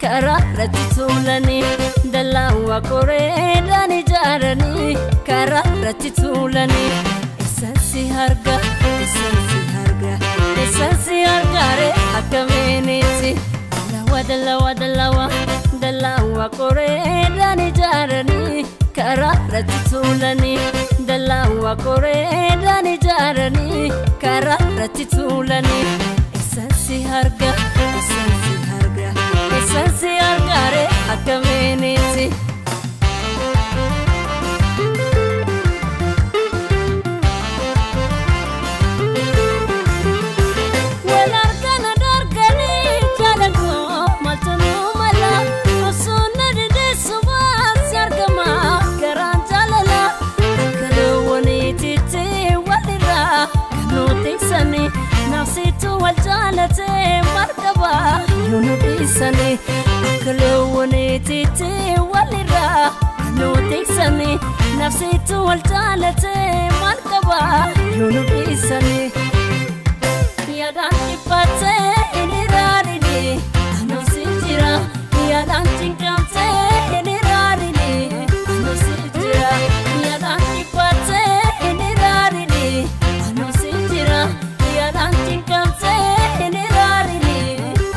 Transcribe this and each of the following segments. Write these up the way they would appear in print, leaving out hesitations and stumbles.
karaa irratti tuulanii dallaa koreedhaan ijaaranii karaa irratti tuulanii eessansi harga eessansi harga eessansi hargaare akkamiiniti dallawa dallawa dallawa dallawa koreedhaan ijaaranii karaa irratti tuulanii dallawa koreedhaan ijaaranii karaa irratti tuulanii eessansi harga eessansi harga eessansi hargaare akkamiiniti. Nafsitu wal jaalate marqaba yoo nu dhiisanii akka loowwaniititti walirraa kan nu tiksanii nafsitu wal jaalate marqaba yoo nu dhiisanii yaadaan dhiphatee hin iraarini anuuf si jira yaadaan cinqamtee hin iraarini anuuf si jira yaadaan dhiphatee hin iraarini anuuf si jira. Yaadaan cinqamtee hin iraarini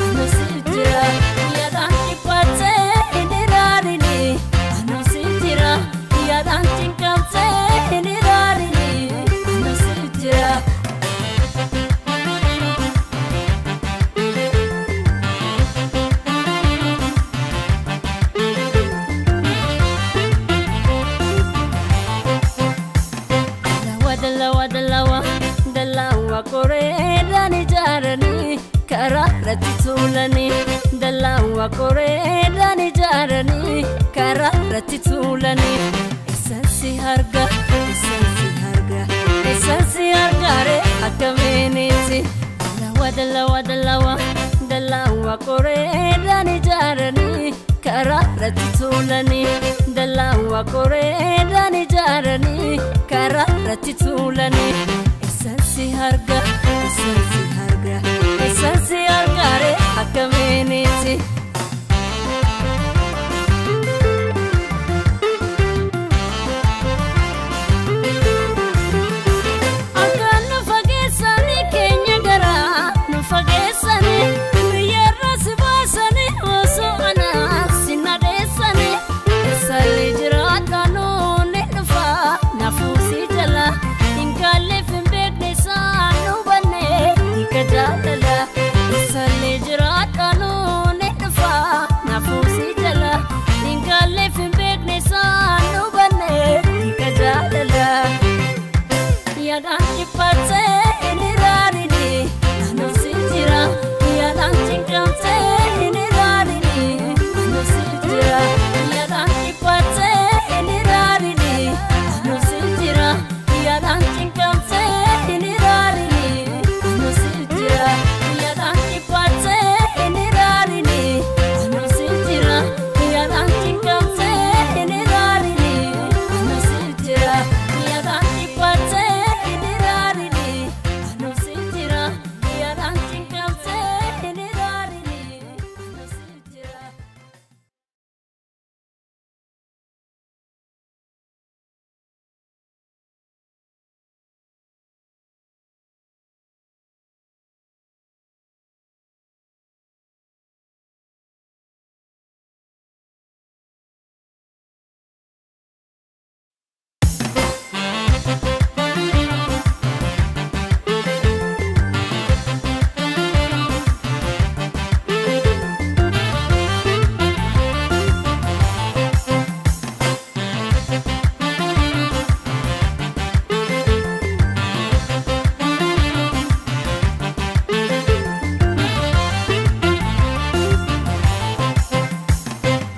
anuuf si jira yaadaan dhiphatee hin iraarini anuuf si jira yaadaan cinqamtee hin iraarini anuuf si jira. Dallawa dallawa dallawa dallawa koreedhaan ijaaranii karaa irratti tuulanii dallawa koreedhaan ijaaranii karaa irratti tuulanii eessansi harga eessansi harga eessansi hargaare akkamiiniti dallawa dallawa dallawa dallawa koreedhaan ijaaranii karaa irratti tuulanii dallawa koreedhaan ijaaranii karaa irratti tuulanii eessansi harga eessansi harga eessansi hargaare akkamiiniti. Akka nu fageessanii keenya garaa nu fageessanii biyyarra si baasanii osoo anaa si nadheessanii eessallee jiraadhaan ni dhufa nafuusii jala hin gaalleef hin beekne isaan nu banne hiika jaalala eessallee jiraadhaan ni dhufa nafuusii jala hin gaalleef hin beekne isaan nu banne hiika jaalala. Yaadaan dhiphatee hin iraarini anuuf si jira yaadaan cinqamtee hin iraarini anuuf si jira yaadaan dhiphatee hin iraarini anuuf si jira yaadaan cinqamtee hin iraarini anuuf si jira yaadaan dhiphatee hin iraarini anuuf si jira yaadaan cinqamtee hin iraarini anuuf si jira yaadaan dhiphatee hin iraarini anuuf si jira yaadaan cinqamtee hin iraarini anuuf si jira.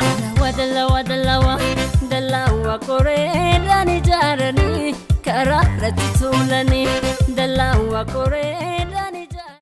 Dallawa dallawa dallawa dallawa koreedhaan ijaaranii karaa irratti tuulanii dallawa koree.